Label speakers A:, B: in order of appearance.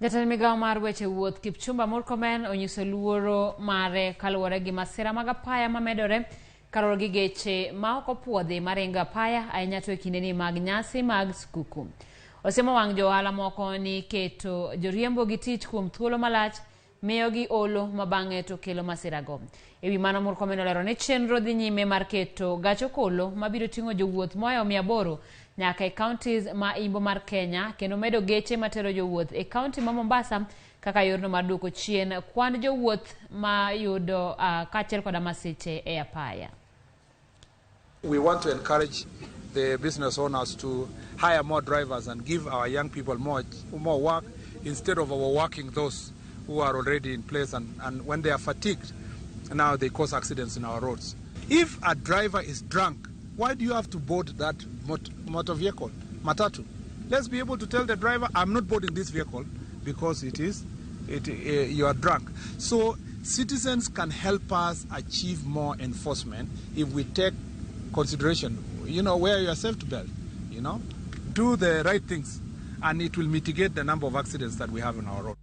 A: Jatend migawo mar weche wuoth Kipchumba Murkomen onyiso luoro mare kaluwore gi masira mag apaya mamedore kaluwore gi geche ma ok opuodhi maringo apaya ahinya to e kindeni mag nyasi mag skuku. Osiemo wang' jo ohala moko ni keto joriembo gi tich kuom thuolo malach miyo gi olo ma bang'e to kelo masirago. E wi mano Murkomen olero ni chenro dhi nyime mar keto gach okolo mabiro ting'o jowuoth moa 800 nyaka e counties ma imbo mar Kenya kendo medo geche matero jowuoth e county ma Mombasa kaka yorno mar duoko chien kwan jowuoth ma yudo kaachiel koda masiche e apaya.
B: We want to encourage the business owners to hire more drivers and give our young people more work instead of overworking those who are already in place, and when they are fatigued, now they cause accidents in our roads. If a driver is drunk, why do you have to board that motor vehicle, matatu? Let's be able to tell the driver, I'm not boarding this vehicle because you are drunk. So citizens can help us achieve more enforcement if we take consideration, wear your safety belt, do the right things, and it will mitigate the number of accidents that we have on our road.